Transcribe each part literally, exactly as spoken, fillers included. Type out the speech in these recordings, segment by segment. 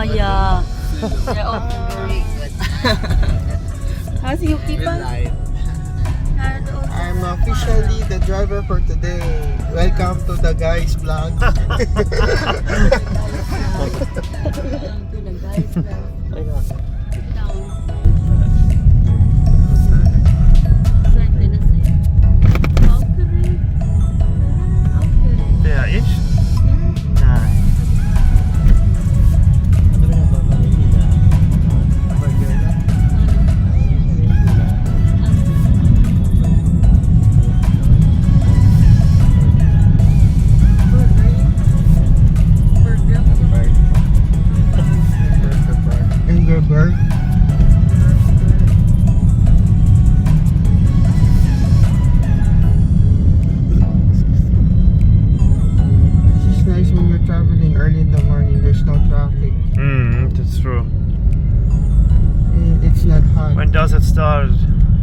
Yeah. Yeah, oh, very good. How's your people? Hello. I'm officially the driver for today. Welcome to the guys vlog. Welcome to the guys vlog. Down. Swerte na sa'yo. Okay. Okay. There is nine. Burger. Burger. Burger. Burger. It's nice when you're traveling early in the morning. There's no traffic. Mm, that's true. And it's not hot. When does it start?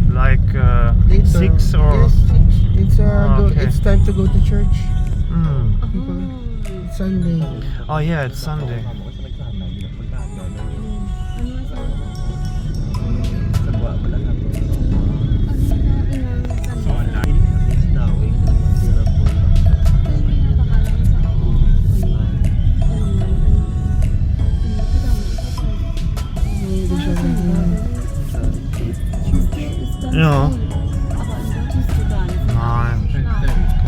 Like, uh, Later. six or? Yes, six. It's, uh, Ah, go, okay. It's time to go to church. Mm. Oh. It's Sunday. Oh, yeah, it's Sunday. Ano sa? Sa buwa pala na to. Ano na inang Sa wala. It's now, eh. Sila po. Ano yung napakalang sa ako? Ano? Ano? Ano? Ano? Ano? Ano? Ano? Ano? No.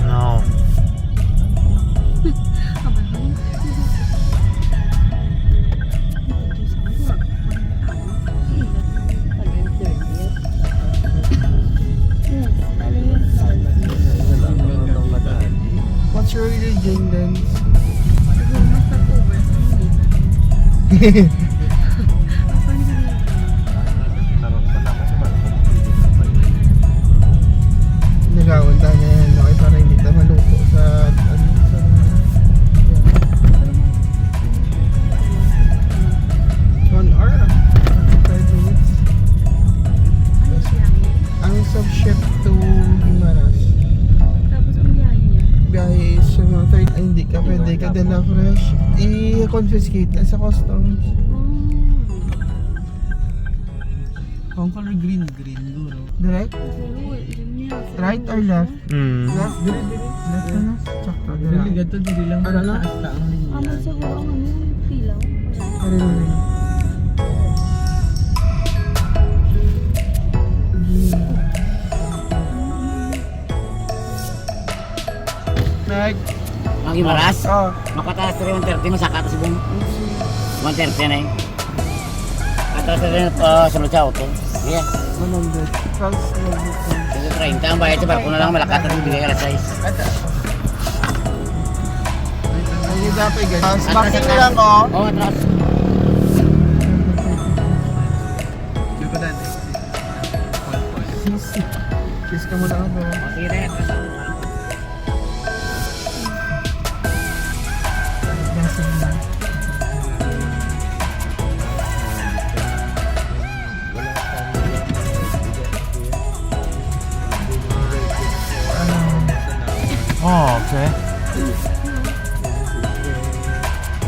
No. What's your religion then? Nagawan tayo na yan, okay, para hindi tayo maluto sa, ano, sa, one hour, ah. Forty-five minutes. Ang sub ship to Guimaras. Tapos ang biyahe niya? Biyahe is, uh, thirty, ay, hindi ka pwede ka De La Fresh. I-confiscate na sa customs. Oh. Ang color green, green, no? Direct? Siguro, yun niya. Right or left? Mm. Left, diri, diri. Left na, no? Sakto, diri. Dili, gato, dili lang. Ano na? Taas na ang linya. Amo siguro ang ano, pilaw. Ano na rin? Nag- Ang Guimaras? Oh. Makataas rin one thirty, masaka ta si Bong. One thirty na eh. Atas na rin, ah, sa Lucha Auto. Yeah. One hundred. Plus, one hundred. Sige, treinta. Ang bayad sa barko na lang, malakatan ang bigay alas sais. Ata. Ang dapat, guys. Atras, parking atras lang, oh. Oh, atras. Di ba, Dan? Sis, sis ka muna ako. Oh, sige, atras. Oh, okay.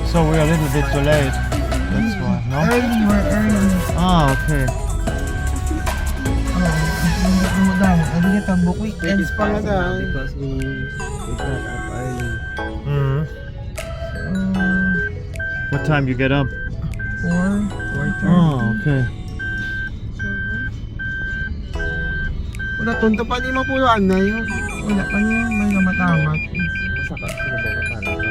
So we're a little bit delayed. That's why, no? Early, we're early. Ah, okay. Oh, ang damo-damo. Ano yung tambok? Weekends pa nga, ah. Because we, we got up early. Mm. Uh, What time you get up? Four, four thirty. Oh, okay. Wala, tunto pa ni mapulaan na yun. Wala pa niya, may namatamat. Masaka, sino ba para sa, ano?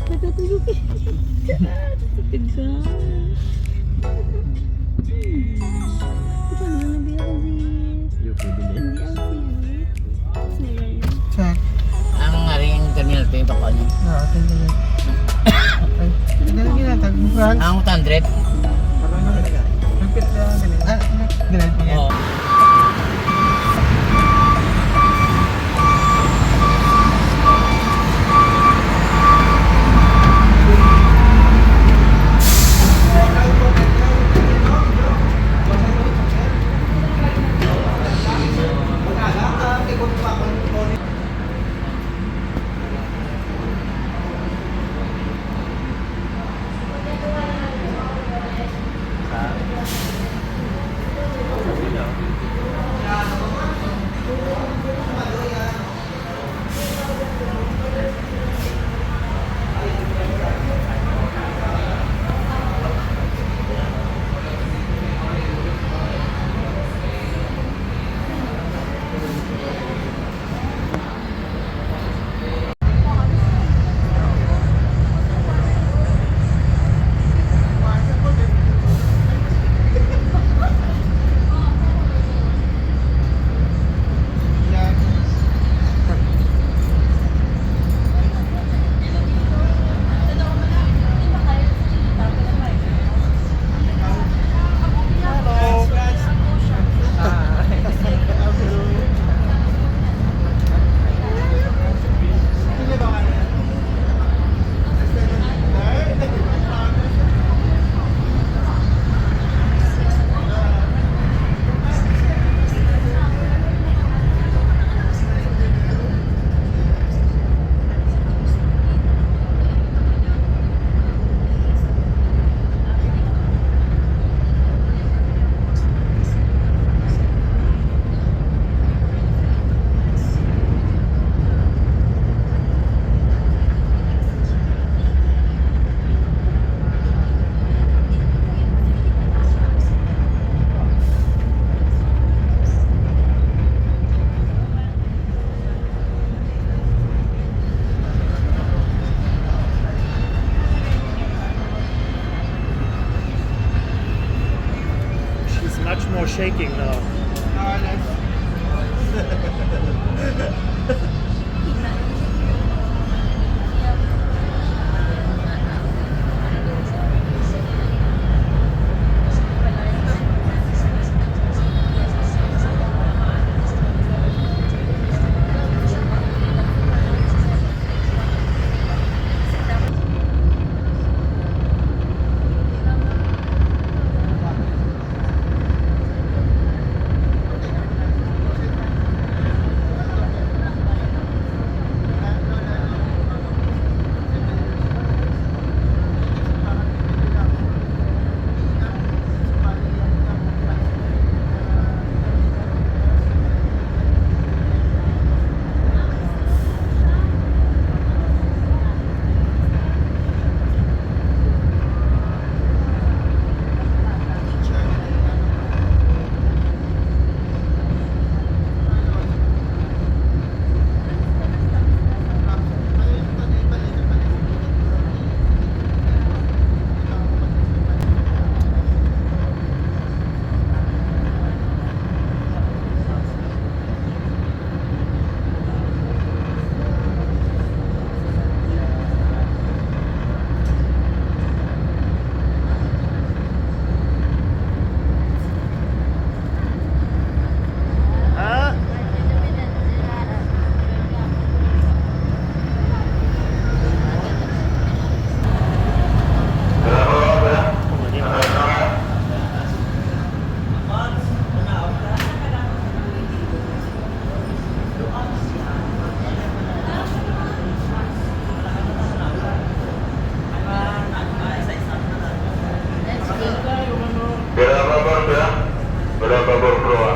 Nagkatulog eh. Sakit siya. Hmm. Ito na, nabiya ko si... Hindi ang si... Check. Ang aring terminal to yung pakuan niya. Ah, okay, okay. Ay, dali na, tag-, ang one hundred. Nagpit na, dali. Ah, dali. Oo. She's much more shaking now. Pila pabor, pila? Pila pabor, proa?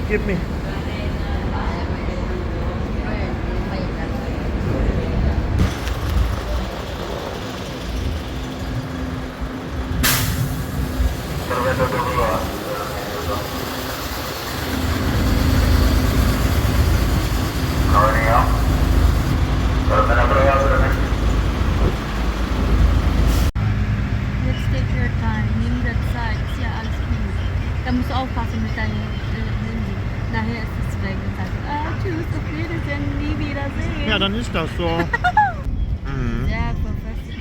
Give me. Ja, dann ist das so. Mhm. Ja, Professor.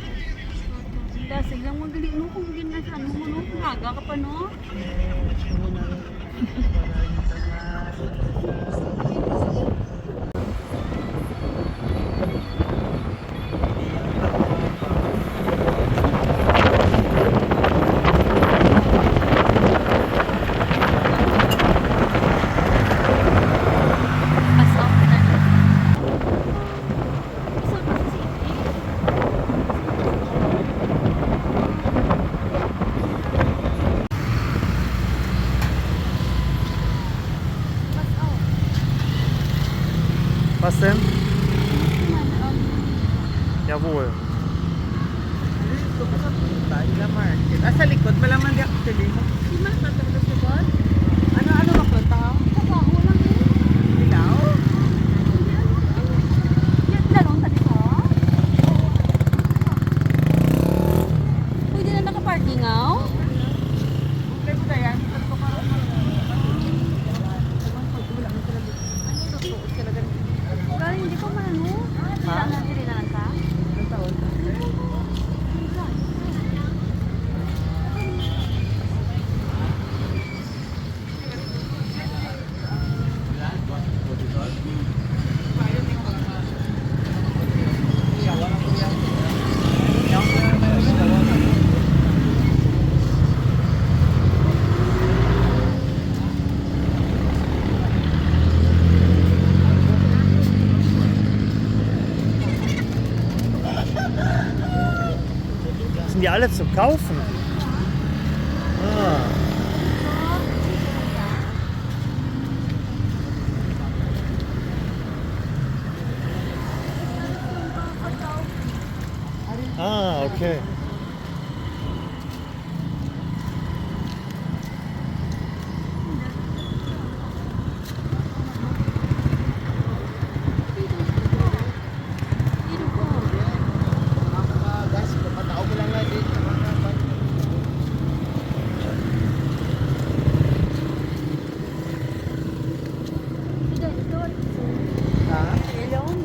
Dasig lang mo, dili mo kung gin-, ano mo, no? Kung aga ka pa, no? Pas off na. Sa Pasig. Pas off. Was denn? Jawohl. Dito ko sa punta, ila market. Ah, sa likod pala man di actually. Di man natin sa likod. Ano, ano ba punta? Trabaho lang eh. Ilaw? Hindi, ano, ano. Yan, lalong sa dito? Pwede na nakaparking, oh? Okay po na yan. Wala, hindi ko maano. Ha? Dili na lang ka? Sind die alle zu kaufen? Ah. Ah, okay.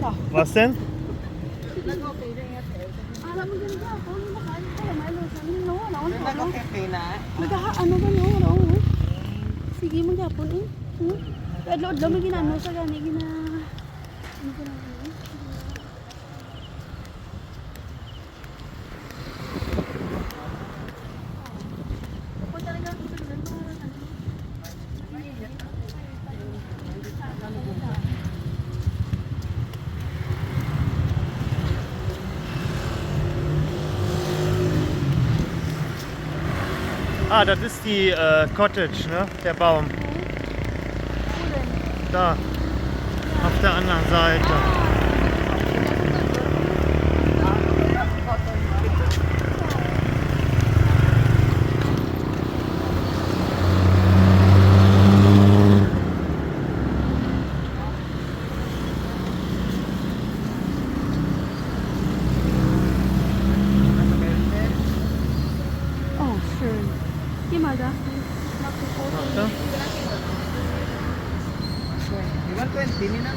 Ha? Was denn? Alam mo, ganda ako. Ano ba kayo? Kaya may lotion. No, no, no, no. Nagkakape na. Nagka-, ano ba, no, no, no? Sige, magyapon eh. Hmm? Adlaw-adlaw, may ginano sa gani, gina-, ano ba na, ano? Ah, das ist die, äh, Cottage, ne? Der Baum. Da. Auf der anderen Seite. Oh, sure. Yamada. Ata? One twenty ni na.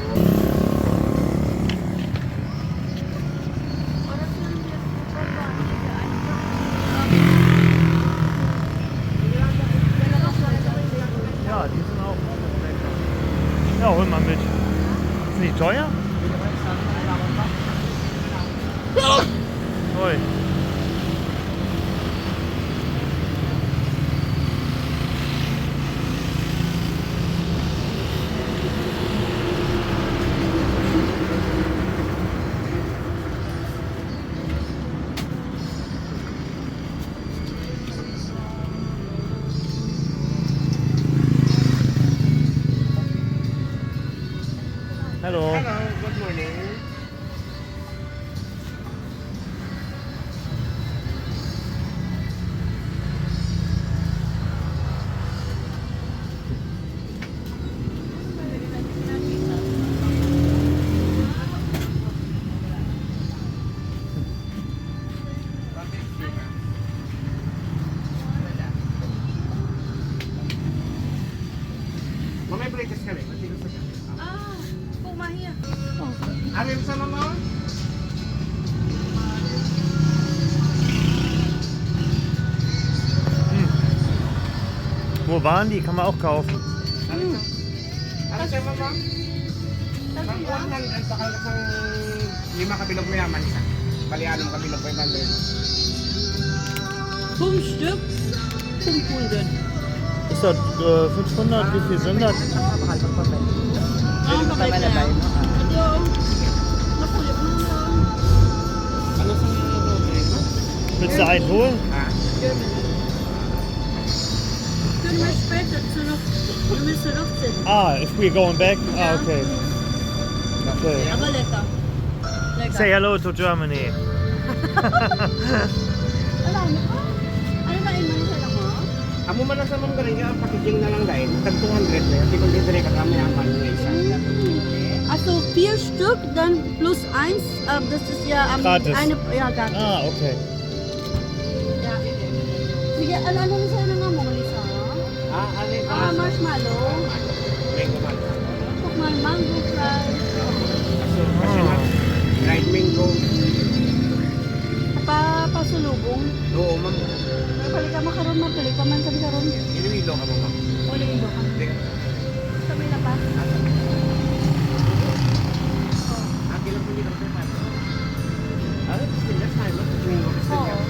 Ja, die sind auch lecker. Ja, hol mal mit. Sind die teuer? Ui. Hello. Hello, good morning. Mamay breakfast kami, matigas na siya. Ah, kung Mahiya. Arin sa mama? Wo waren die? Kann man auch kaufen. Arin sa mama? Ang one hundred, baka sa lima ka bilog mayaman isa. Bali, anong ka bilog, five hundred. Fünf Stück, fünfhundert. Ist das äh, fünfhundert? Wie viel sind das? Ah, kapit na. Ito, oh. Napulit mo na. Ano sa mga problema? Willst du einen holen? Ah, Können wir später zurück, wenn wir zurück sind. Ah, if we're going back? Ah, okay. Okay. Aber lecker. Lecker. Say hello to Germany. Alam mo ba? Ano na yung mga mo? Amo man lang sa ma'am galing, ang packaging na lang dahil tag two hundred na yun. Di ko libre ka kami ang man nga isa. Also vier Stück, dann plus eins, äh, das ist ja am Gratis. Eine, ja, gratis. Ah, okay. Ja. Sige, ano, ano na sa'yo na nga mo, Melissa? Ah, ano yung Ah, marshmallow. Mango man. Tukmal mango fry. Kasi ma'am, dried mango. Pa, pasulubong. Oo, ma'am. Pero balik ka makaroon, mabalik ka man kami karon. Iloilo ka mo, ma'am. Wala yung doon. Hindi. Kami na pa. Ah, kailan po nila kayo, ma'am? Ah, gusto niya, smile, ma'am. Gusto niya, gusto niya. Oo.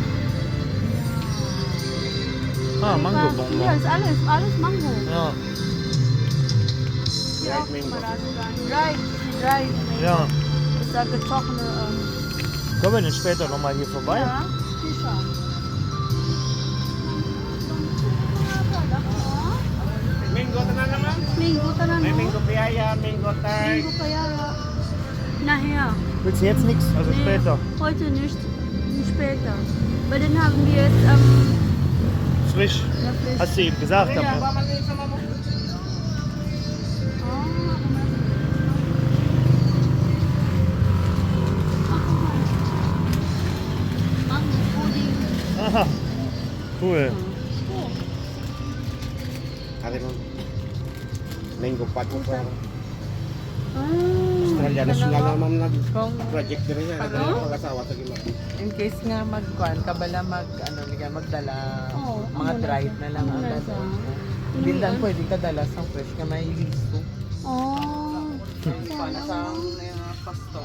Ah, mango bonbon. Yes, alles, alles mango. Ja. Ja, Dried mango. Dried, dried. Ja. Ist da getrockene, ähm, Können wir denn später nochmal hier vorbei? Ja, sicher. Mango, tanan naman. Mango, tanan, May no? mango piyaya, mango tart. Mango kaya. Nachher. Willst du jetzt nichts? Also Nee, später. Heute nicht. Später. Weil dann haben wir jetzt, ähm, Frisch. ja, Fleisch. Hast du eben gesagt. Kaya, Aber ba man yung sa mamo? Ah, ako na. Ako na. Mango pudding. Aha. Cool. Oh. Ate, ma'am. Mango pot ko pa. Ah, Australianos dalawa. Nga naman nag Kung project diri nga Ano? nagpag-asawa sa gima. In case nga mag, kuan, kabala mag, ano, niya, magdala, Oo, mga ano na dried siya? na lang Ano ang na dala. siya? Hindi lang Ano pwede kadala sa fresh nga may liso. Oh. Yung kuan na sa mga pasto.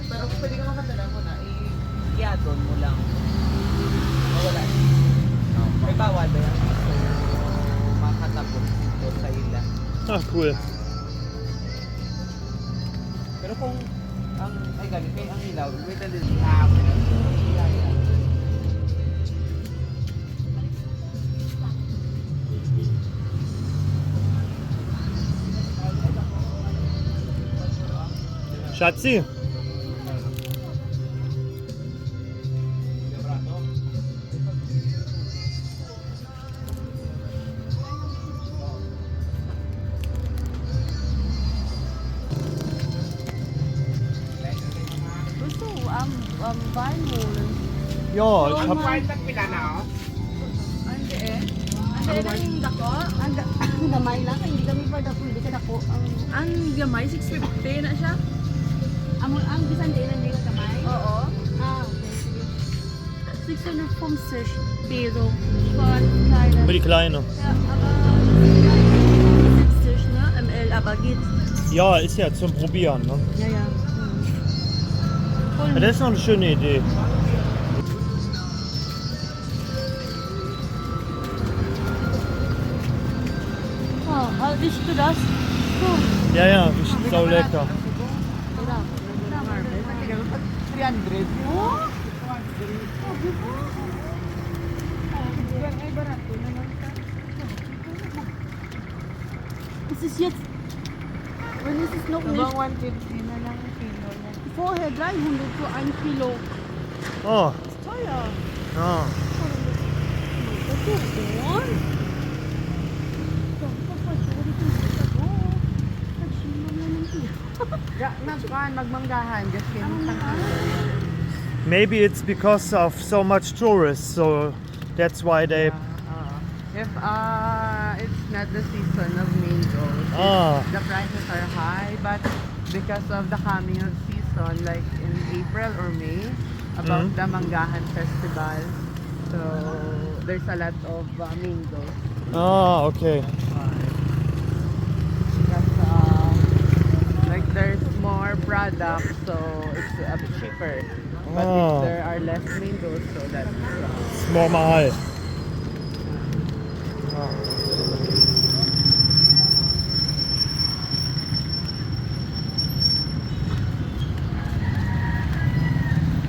Pero kung pwede ka makadala mo na, i-, iyadon mo lang. Mawala. May bawal ba yan? So, makatapos dito sa ila. Ah, cool. Pero kung ang, ay, galing kay ang ilaw, may dali. Schatzi. Gusto ko ang, ang bahay mo. Ja, ich hab. Kuan, tagpila na, oh. Hindi eh. Hindi eh, ang dako. Ang ga- ang gamay lang, kaya hindi kami pa dako, hindi ka dako. Ang, ang gamay, six fifty na siya. Ang, ang bisan din, hindi ka gamay? Oo. Ah, okay, sige. Six hundred fünfzig Peso. Von kleine. Für die Kleine. Ja, aber sechzig, ne? M L, aber geht. Ja, ist ja zum Probieren, ne? Ja, ja. Ja, das ist noch eine schöne Idee. Oh, oh, this to das. Oh. Ja, ja, ist sau lecker. Three hundred. Oh. Ay, barato na lang siya. This is yet. When this is not Diba one fifty na lang ang kilo niya? Vorher drei hundert für ein Kilo. Oh, Teuer. ja. Ito, yun. Ito, ito, ito, ito, ito. Nagsimba na ng iya. Ga, magkuhan, magmanggahan. Just kidding. Maybe it's because of so much tourists, so that's why they. Uh, if uh, it's Not the season of mangoes. Ah. The prices are high, but because of the coming of season, like in April or May, about Mm. the Manggahan Festival, so there's a lot of uh, mangoes. Ah, okay. That's why. Because uh, like there's more products, so it's a bit cheaper. But if Oh. there are less mangoes, so that's uh, Mas mahal.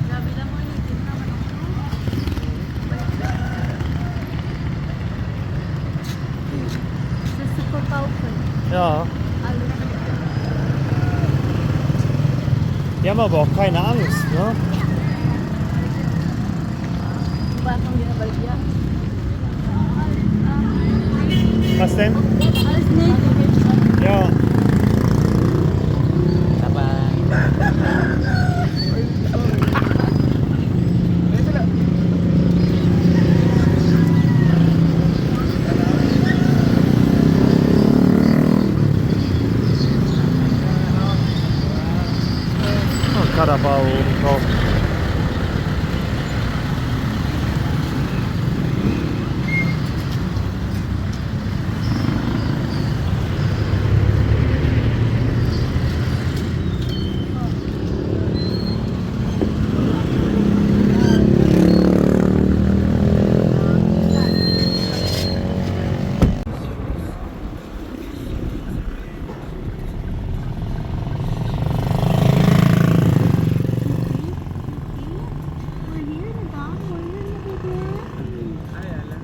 Grabe lang mo, init na manok mo. Sa super powerful. Yeah. Alo. Ja, man braucht keine Angst, ne? Bakit ang ginabaligya? Was denn? Alles negative. Ja. Bye-bye. Oh, Carabao, no. We're here, madam. We're here, madam. Ay, ala.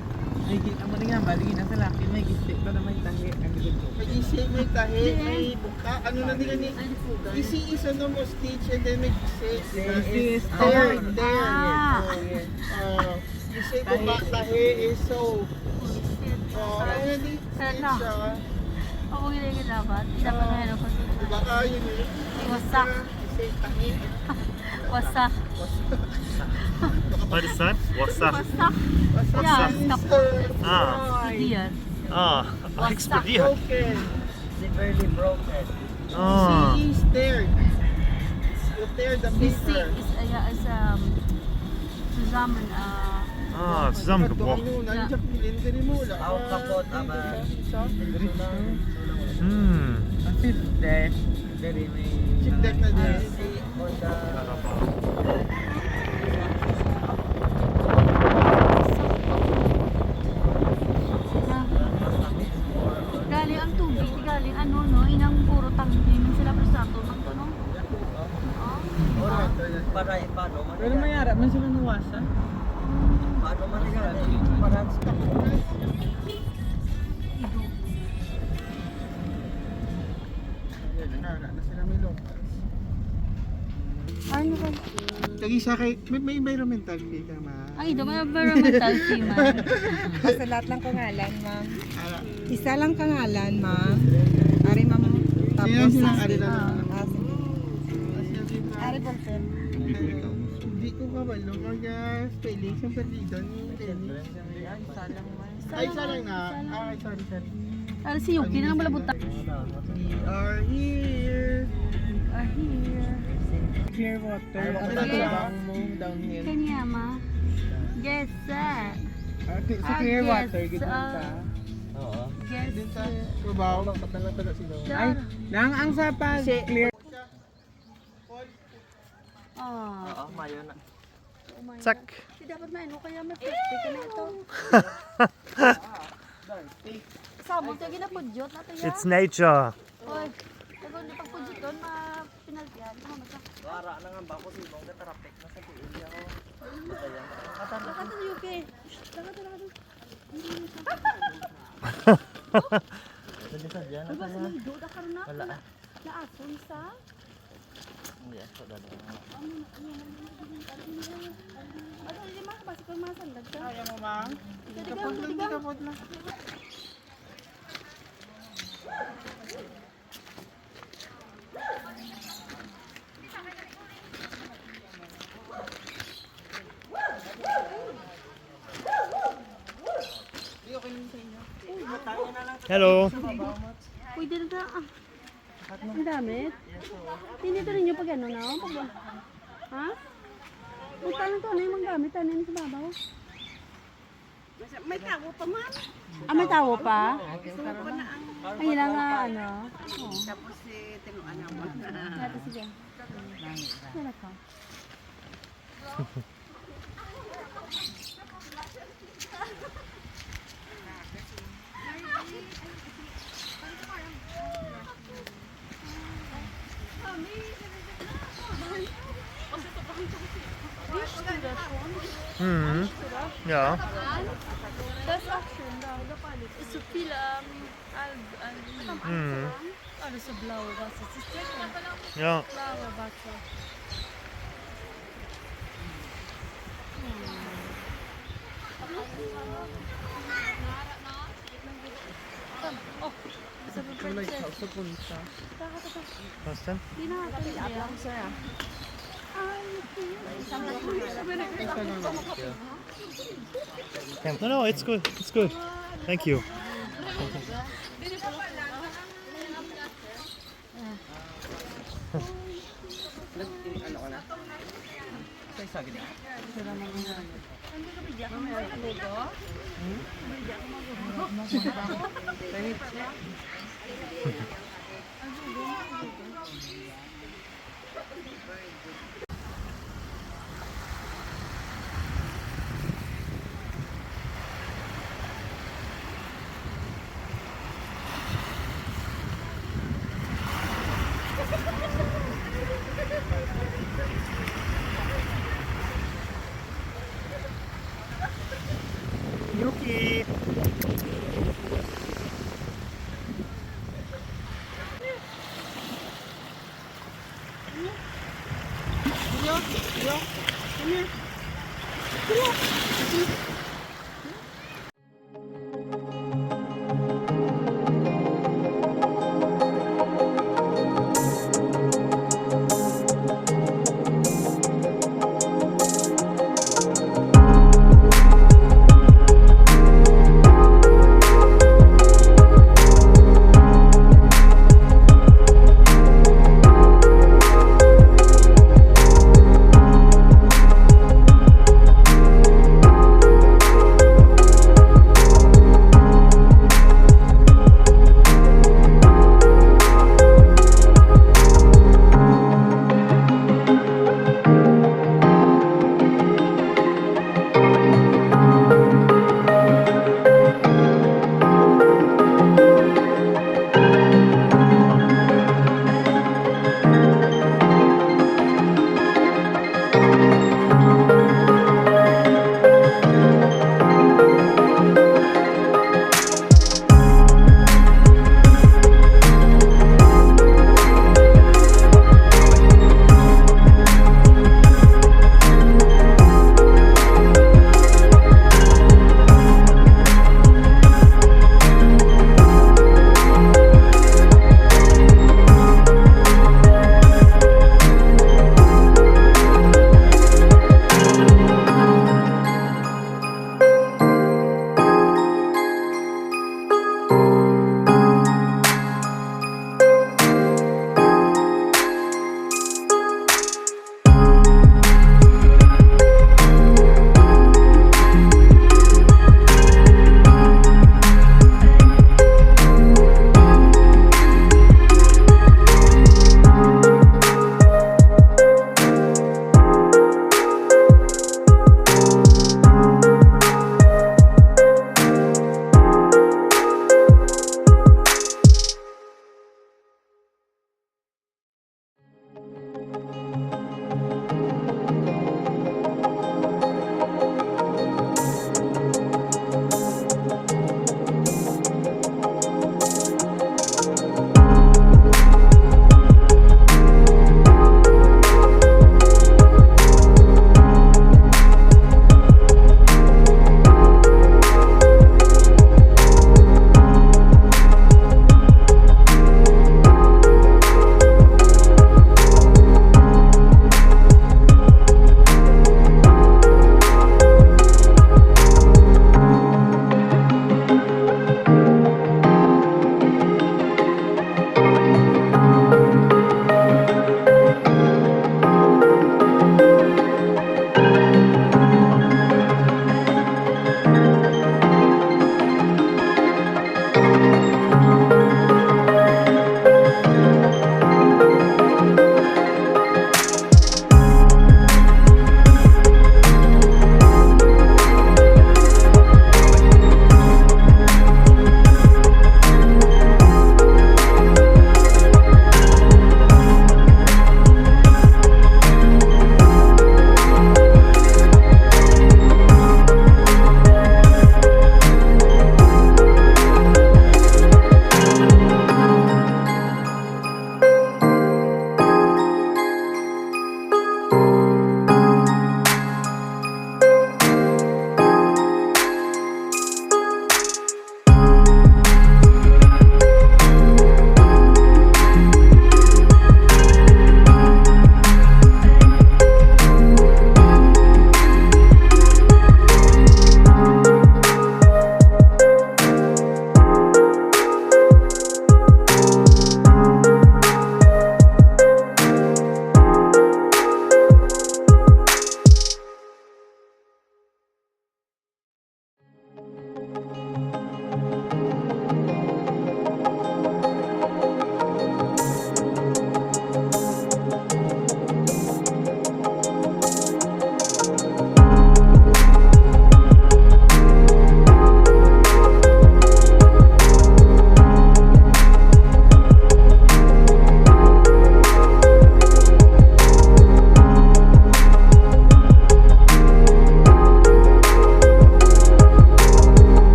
Ay, kita mo rin nga, bali na sa laki, may gisi pa na may tahi. Ang likod ko. May gisi, may tahi, Yes. may buka. Ano na nila ni? Ay, di po, guys. Gisi is ano mo, stitch, and then may gisi. Gisi is There, there. there. Ah. Oh, yes. Oh, gisi, buka, tahi is so. Oh, ano ni? Sana. Stitch siya. Oo, hindi ka dapat. Hindi dapat na ano, pag- Baka yun eh. Wasak. Gisi, tahi. Wasak. What is that? Wasak. Wasak. Wasak. Yeah, Wasak. Stop. Ah. Hindi yan. Ah, Wasak. Explodiert. Broken. Severely broken. Ah. Gisi is tear. You tear the Gisi paper. is, uh, yeah, is, um, zusammen, uh, Ah, zusammengebrochen. Ano, nandiyan, pinindiri mo, wala Ako ka. kapot, Dito abang. sa, sa. Hmm. Ang fifth day. Diri may Fifth day na din. Gisi on the Gali ang tubig, gali ano, no, inang puro tangke man sila, pero sa ato man to, no? Oh, diba? Para, paano man Pero yan? May ara man sila nawasan. Paano man yan? Para sa Ido. Ayun, na, na, na sila may locals. Ano ba? Lagi sa kay, may, may environmental fee ka, ma. Ay, do may environmental fee, ma'am. Sa lahat ng pangalan, ma'am. Ala. Isa lang pangalan, ma'am. Ari, ma'am. Tapos, Sino sila? Ari lang. Ah, ah, sige. Ari, ballpen. Hindi ko kabalo mag, ah, spelling sa perdido ni Lenny. Ay, isa lang, ma'am. Ay, isa lang na. Isa lang. Ah, sorry, sorry. Ari si Yuki na lang pala buta. We are here. Are here. Clear water. Ano ba Yes. Ang mo downhill? Kanya, ma. Yes, sir. Ah, cl-, sa Ah, clear yes, water, gid man ah. ka. Oo. Yes, Din sa sir. Trabaho. Wala, patala, tala sila. Sir. Ay, nang ang sa pag Kasi clear. Ah. Oo, mayo na. Oh my Check. God. Di dapat may ano, kaya may plastic ka na ito. Sabon ka, ginapudyot na to, ya. It's nature. Oy, kung hindi pagpudyot doon, ma-penalty yan. Ano, masa? Wala na nga ba ako sa ibang katarapik na sa tiil niya, oh. Baka yan. Lakat na, U K. Lakat na, lakat na. Sadya-sadya na Ay, ba, sa sila. Duda ka rin na? Wala. Naason sa? Hindi, ako dali. Ano, lima, basi kung masandad ka. Kaya mo, ma'am? Hindi ka po, hindi ka po na. Di, okay lang sa inyo. Uy, tayo na lang sa Hello. Pwede na ta. Ah. Ang gamit. Hindi to ninyo pag ano na. Pag, ha? Punta lang to. Ano yung mga gamit? Ano yung sa babaw? May tawo pa man. Ah, may tawo pa? Gusto mo pa na ang... Ang ilang nga ano. Oh. Tapos si Tino Anaman. Dati sige. Wala ka. Hmm. Yeah. Das action daw. Ist so viel ähm, al, al, Hmm. Alles so blau, was ist das? Yeah. Blaue Wasser. Oh, ist aber princess. What's that? Di na ako. No, no, it's good. It's good. Thank you.